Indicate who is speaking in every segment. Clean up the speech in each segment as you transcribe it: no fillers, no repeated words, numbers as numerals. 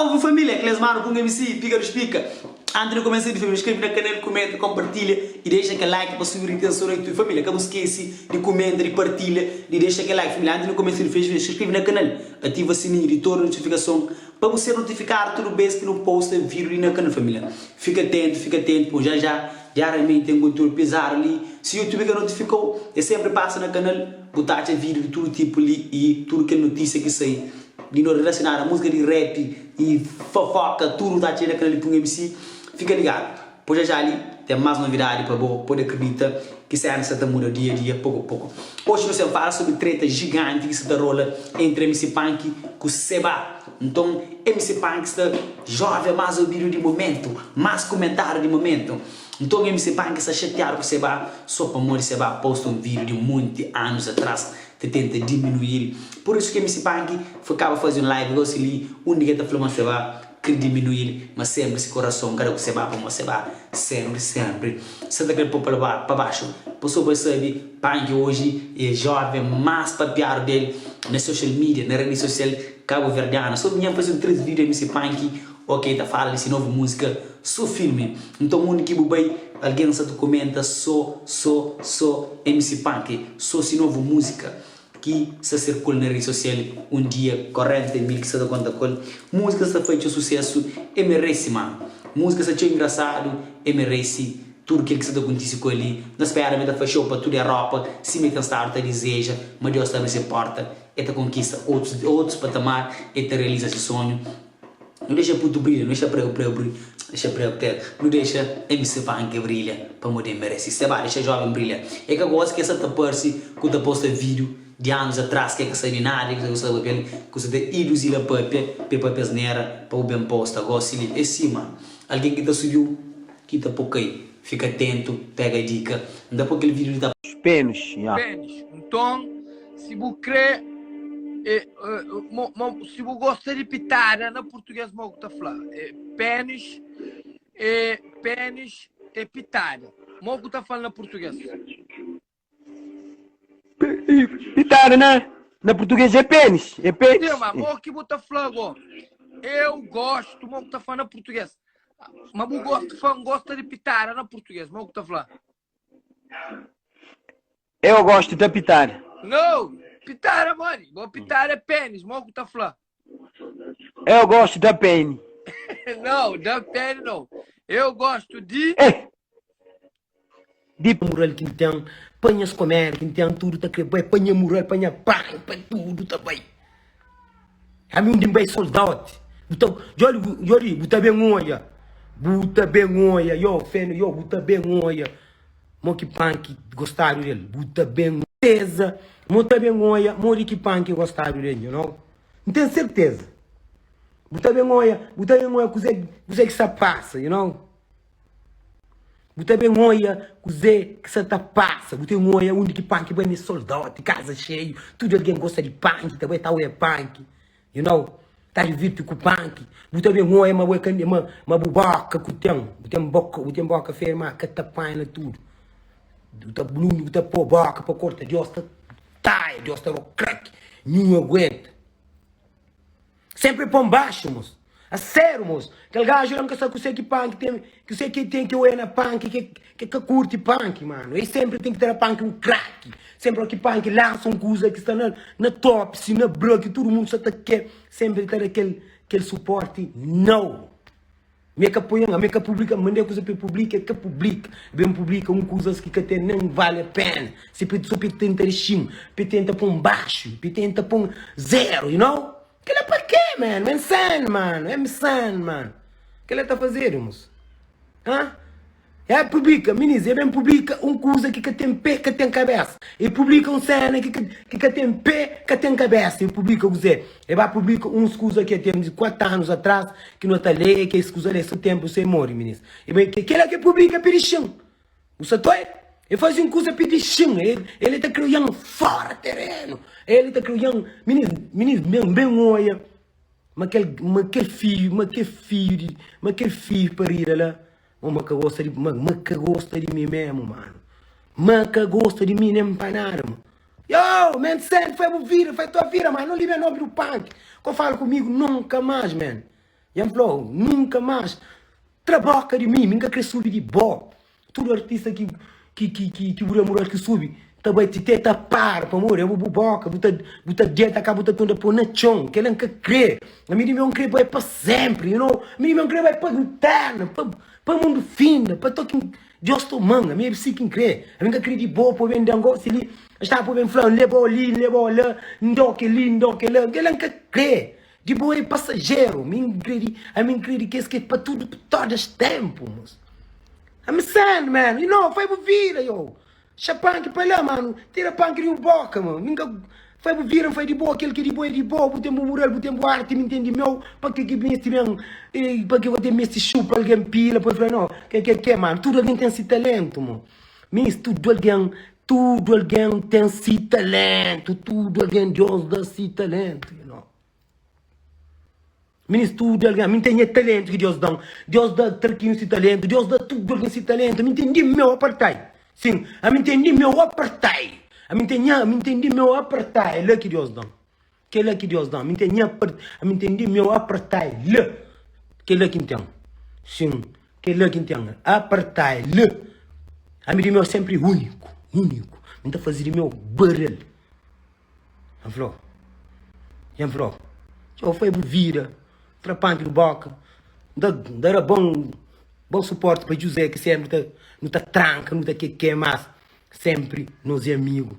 Speaker 1: Salve família, Clesmaro ku MC, Pika dos Pika. Antes di kumesa vídeo, família, inskreve na kanal, kumenta, kompartilha i dexa kel like pa subi ritenson na YouTube. Família, ka bu skese di kumenta, di partilha, di dexa kel like. Família, antes di kumesa vídeo, família, inskreve na kanal, ativa sininhu di todu notifikason pa bu ser notifikadu tudu bes ki nu posta vídeo li na kanal. Família, fika atentu, fika atentu, pô já já diariamenti ten konteúdu pizadu li. Si YouTube ka notifikau, é senpri pasa na kanal bu ta atxa vídeo di tudu tipu li i tudu kel notísia ki sai. Di no relacionado a música di rap e fofoca tudo ta atxa na canal di Pung MC fica ligado po já já li tem mais novidade pa bo pode acredita ki cena sta ta muda dia a dia pouco a pouco hoje nu sem fala sobre treta gigante ki sta ta rola entre MC Panki ku Seba nton MC Panki sta jovem mais obido di momento mais comentado di momento nton MC Panki sta xateado ku Seba so pamodi Seba posta um video di monti anos atrás ta tenta diminui-l. Pur isu ki MC Panki foi kaba fazi un live gosi li undi ki el ta fla ma Seba kre diminui-l ma sempri si korason ka da ku Seba pamo Seba sempri sempri sa ta kre po pa baxu. Paso pa sabi Panki oji e joven mas papiadu del na social media na redi sosial kabuverdianu. So nha fazi un 3 video MC Panki ok ta fala di si novu musika so filmi. Nton undi ki bu bai algen sa ta kumenta so so so MC Panki so si novu musika ki sa sirkula na redi sosial un dia 40 mil ki sa ta konta ku el musika sa fai txeu susesu e meresi manu musika sa txeu engrasadu e meresi tudu kel ki sa ta kontisi ku el li na spera ma e ta fai xou pa tudu Europa sima e ten stadu ta dizeja ma Deus ta abri se porta e ta konkista otus otus patamar e ta realiza se sonhu. Nu dexa putu brilha, nu dexa prego prego brilha, dexa prego prego, nu dexa MC Panki brilha pamodi el merece. Seba dexa joven brilha. É ka gosi ki el sa ta parse ku ta posta video di anus atras ki el ka sabe nada di kusa ku sta papia li, ku sa ta iduzi-l a papia pa el papia asnera pa bu ben posta gosi li. É sima algen ki ta subiu ki ta po kai. Fika atentu, pega dika. N ta po kel video li ta.
Speaker 2: Pênis, nha.
Speaker 3: Pênis. Nton, si bu krê, e, mo, mo, si bu gosta di pitada, na purtugês mo ku ta fla? E, pênis, e, pênis é pitada. Mo ku ta fla na purtugês?
Speaker 2: Pitada na, na purtugês é pênis, é pênis.
Speaker 3: Sim, mas mo ki bu ta fla go? Eu gosto, mo ku ta fla na purtugês? Ma bu gosta, fã gosta di pitada na purtugês, mo ku ta fla?
Speaker 2: Eu gosto da pitada.
Speaker 3: Não, pitada, mano. Bo pitada é pênis, mo ku ta fla?
Speaker 2: Eu gosto da pênis.
Speaker 3: Não, da pênis não. Eu gosto de.
Speaker 2: Eh.
Speaker 4: Di mural ki N ten pa nhas komédia ki N ten tudu ta kre bai pa nha mural pa nha pan pa tudu ta bai Ami undi N bai sold out bu ta djoli bu djoli bu ta ben oia bu ta ben oia yo feno yo bu ta ben oia mo ki panki gostadu del bu ta ben serteza mo ta ben oia modi ki panki gostadu del you know N ten serteza bu ta ben oia bu ta ben oia kuzé kuzé ki sa pasa you know. Bu ta ben oia kuzê ki sa ta pasa Bu ta ben oia undi ki panki bai mi soldóti Kaza xeiu, tudu algen gosta di panki Ta bai ta oia panki, you know Ta divirti ku panki Bu ta ben oia ma bu é ka ma ma bu bóka ku ten Bu ten boka bu ten bóka feia ma ka ta panha na tudu Bu ta undi bu ta pô bóka pa korta Diós ta taia, Diós ta da-u kraki Ninhun aguenta. Sempre pon baxu mos. A sério mos. Kel gajo la nka sa kuse ki panki tem, kuse ki tem ki oia na panki ke ke ka curti panki mano. E sempre tem ki ta da panki um kraki. Sempre ki panki lança um kuza ki sta na na top si na bra ki tudo mundo sa ta ke, sempre ta da kel kel suporte nau. Mi é ka poi-m, ami é ka publika, mandei kuza pa el publika, el ka publika. Ben publika un kuzas ki ka ten nen vale a pena. Si pa so pa el tenta dixi-m, pa el tenta pô-m baxu, pa el tenta pô-m zeru, you know? Kel-la pa kê, man? É insane, mano, é insane, mano. Kel-la ta fazedu, mos. Hã? É publika, minis, é ben publika un kuza ki ka ten pé, ka ten kabesa. E publika un sena ki ka, ki ka ten pé, ka ten kabesa. E publika kuzê? E ba publika uns kuza ki é tem di 4 anus atras, ki no ta lê, ki es kuza lê so tempu sem morre, minis. E ben, ke, kela ke publika pidi xin. Bu sa toi? E faze un kuza pidi xin. El, ele ta krian fora terenu. Ele ta krian, minis, minis, ben, ben oia. Ma kel, ma kel fiu, ma kel fiu di, ma kel fiu parida la. Oh ma ka gosta di ma, ma ka gosta di mi mesmo mano Ma ka gosta di mi nem pa nada mo Yo, man, send, fai bu vida, fai tua vida, mano Não liga nomi do punk Ko fala comigo nunca mais, man. Dja N fla-u, nunka más tra bóka di mi, mi N ka krê subi di bo. Tudu artista ki ki ki ki ki bu da mural ki subi ta bai ti te ta para pamodi abo bu boka bu ta bu ta deta ka bu ta tunda po na txon kela nka kre ami di meu nkre bai pa sempri you know ami di meu nkre bai pa interna pa pa mundu finda pa toki Dios toman ami é si ki nkre ami nka kre di bo po ben dan gosi li sta po ben fla nlebau li nlebau la ndau keli ndau kela kela nka kre di bo é pasajeru mi nkre di ami nkre di kes ki pa tudu todas tempu mos. I'm sand man, you know, fai bu vida yo Xa panki pa la mano, tira panki di bu boka mano Mi nka fai bu vida, nfai di bo, kel ki di bo é di bo Bu ten bu mural, bu ten bu arti, mi nten di meu Pa ke ki mesti ben, eh, pa ke ku ten mesti xupa algen pila pa fla no Ke ke ke mano, tudu algen ten si talentu mo Mi tudu algen, tudu algen ten si talentu Tudu algen Dios da si talentu, you know. Minis tudu algen, mi ten nha talentu ki Deus dan. Deus da Tarquinho si talentu, Deus da tudu algen si talentu. Mi ten di meu apartai. Sim, ami ten di meu apartai. Ami ten nha, mi ten di meu apartai la ki Deus dan. Kela ki Deus dan. Mi ten nha, ami ten di meu apartai la. Kela ki ten. Sim, kela ki ten. Apartai la. Ami di meu sempri úniku, úniku. Mi ta fazi di meu baril. N fla-u, N fla-u, Txeu foi bu vida, tra panki di boka, N ta da bon bon suporti pa Djuzé ki senpri ta nu ta tranka, nu ta keke, mas senpri nos é amigu,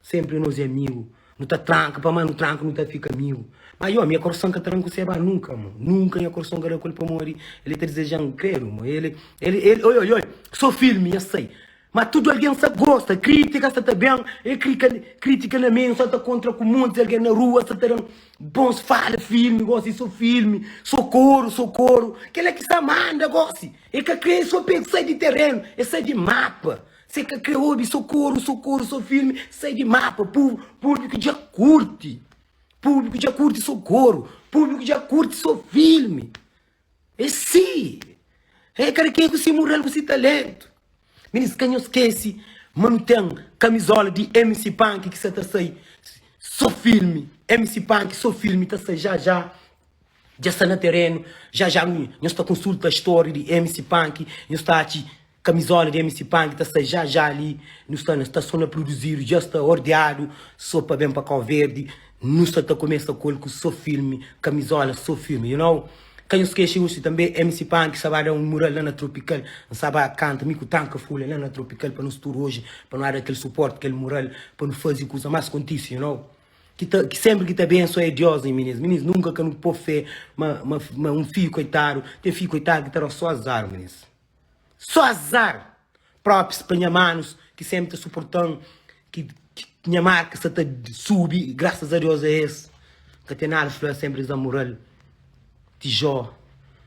Speaker 4: senpri nos é amigu, nu ta tranka, pamodi nu tranka nu ta fika amigu. Ma yo, nha korason ka ta da-m ku seba nunka, mo, nunka nha korason ka da ku el pamodi el ta dizeja-m kredu, mo, el, el, el, oi, oi, oi, so filmi nha sai. Ma tudu algen sa gosta, kritika sa ta ben, e krika, kritika na mi, N sa ta kontra ku montis algen na rua, sa ta dan bons fala firmi gosi, so firmi, sokoru, sokoru, kila ki sa manda gosi, e ka kre so pa e sai di terenu, e sai di mapa, se ka kre obi sokoru, sokoru, so firmi, sai di mapa, pu, públiku dja kurti, públiku dja kurti sokoru, públiku dja kurti so firmi. É si! É kada kenha ku si mural, ku si talentu. Minis, ka nhos skese ma nu ten kamizola di MC Panki ki sa ta sai so filmi. MC Panki so filmi ta sai já já. Dja sta na terenu. Já já nhos ta konsulta story di MC Panki, nhos ta atxi Kamizola di MC Punk ta sai já já li Nu sta na sta so na produzidu Dja sta ordiadu so pa ben pa Kau Verdi Nu sta ta kumesa ku el ku so filmi Kamizola so filmi you know Ka nhos skexe osi tanbe MC Punk sta ba da un mural la na Tropical N sta ba kanta mi ku Tranka Fulha la na Tropical pa nos tudu oji Pa nu ba da kel suporti kel mural pa nu fazi kuza más kontise you know Ki ta ki senpri ki ta abensua é Dios nha minis Minis nunka ka nu po fe ma ma ma un fiju koitadu Ten fiju koitadu ki ta da so azar minis. Só azar! Props pa nha manos ki sempre ta suportam ki nha marca sa ta subi graças a Deus a es ka ten nada fla sempre es da mural Tijó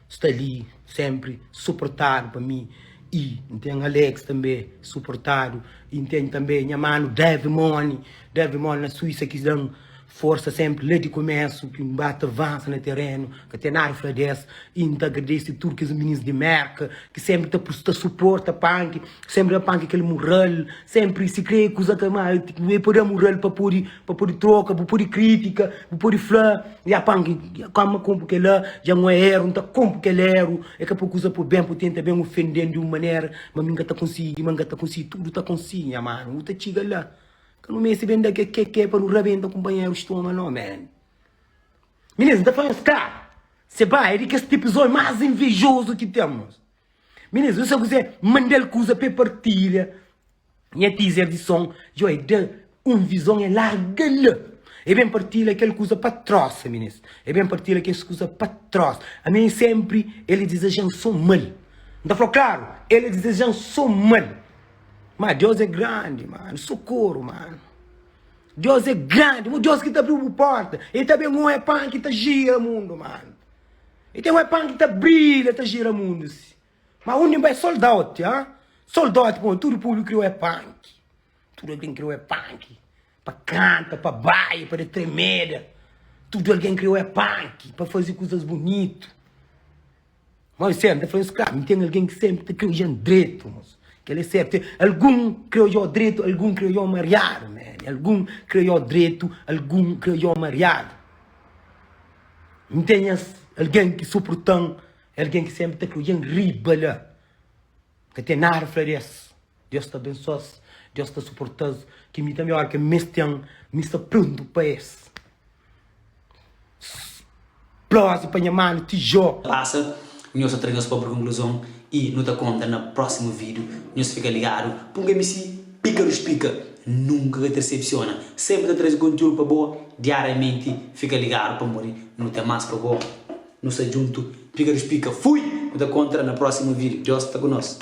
Speaker 4: sta li sempre suportado pa mi e n ten Alex tambe suportado e n ten tambe nha mano Dave Money Dave Money na Suíça ki dan Forsa senpri la di kumesu ki N ba ta avansa na terenu Ka ten nada fla des I N ta agradese tudu kes minis di Merka Ki senpri ta ta suporta panki Senpri da panki kel mural Senpri si kre kuza ka ma E pode da mural pa pode pa pode troka Bu pode kritika bu pode fla Ya panki kama konpu kela Dja N oia eru N ta konpu kel eru E ka pa kuza pa ben pa tenta ben ofenden di un manera Ma mi N ka ta konsigi ma N ka ta konsigi Tudu ta konsigi nha manu Bu ta txiga la. Ka nu meste ben da ke ke ke pa nu rabenta kunpanheru stoma no man. Minis, N ta fla nhos klaru, Sebah é di kes tipu zói más invejozu ki ten mos. Minis, nu sa kuzê, N manda-l kuza pa e partilha nha teaser di son, djo e da un vizon e larga la. E ben partilha kel kuza pa trosa, minis. E ben partilha kes kuza pa trosa. Ami senpri el dizeja-m so mal. N ta fla-u klaru, el dizeja-m so mal. Ma Deus é grandi, mano. Socorro, mano. Deus é grandi. O Deus ki ta abriu bu porta. El ta ben um é pan ki ta gira mundo, mano. E tem um é pan ki ta brilha, ta gira mundo. Si. Ma undi vai sold out, ha? Sold out, pô, tudo público criou é punk. Tudo alguém criou é punk. Pa canta, pa baia, pa de tremeda. Tudo alguém criou é punk. Pa fazer coisas bonito. Mas sempre, ta fla nhos klaru, mi ten algen ki sempre ta kre odja-m dretu, mos. Kel é sertu. Algun kre odja-u dretu, algun kre odja-u mariadu, man. Algun kre odja-u dretu, algun kre odja-u mariadu. N ten nhas. Algen ki suporta-m é algen ki sénpri ta krê odja-m riba la. N ka ten nada fla di es. Deus ta abensua-s, Deus ta suporta-s, ki mi tanbê óra ki N meste-m, mi sta prontu pa es. Splozi pa nha manu Tijó.
Speaker 1: Pasa, nhos ta tra nhos próprio konkluzon y nu ta konta na prósimu vídiu. Nhos fika ligadu. Punga MC Pika dos Pika nunka ka ta desepsiona. Sénpri ta traze kontiúdu pa bo diariamenti. Fika ligadu pamodi nu ten más pa bo. Nu sta djuntu. Pika dos Pika, fui! Nu ta kontra na prósimu vídiu. Deus ta ku nos.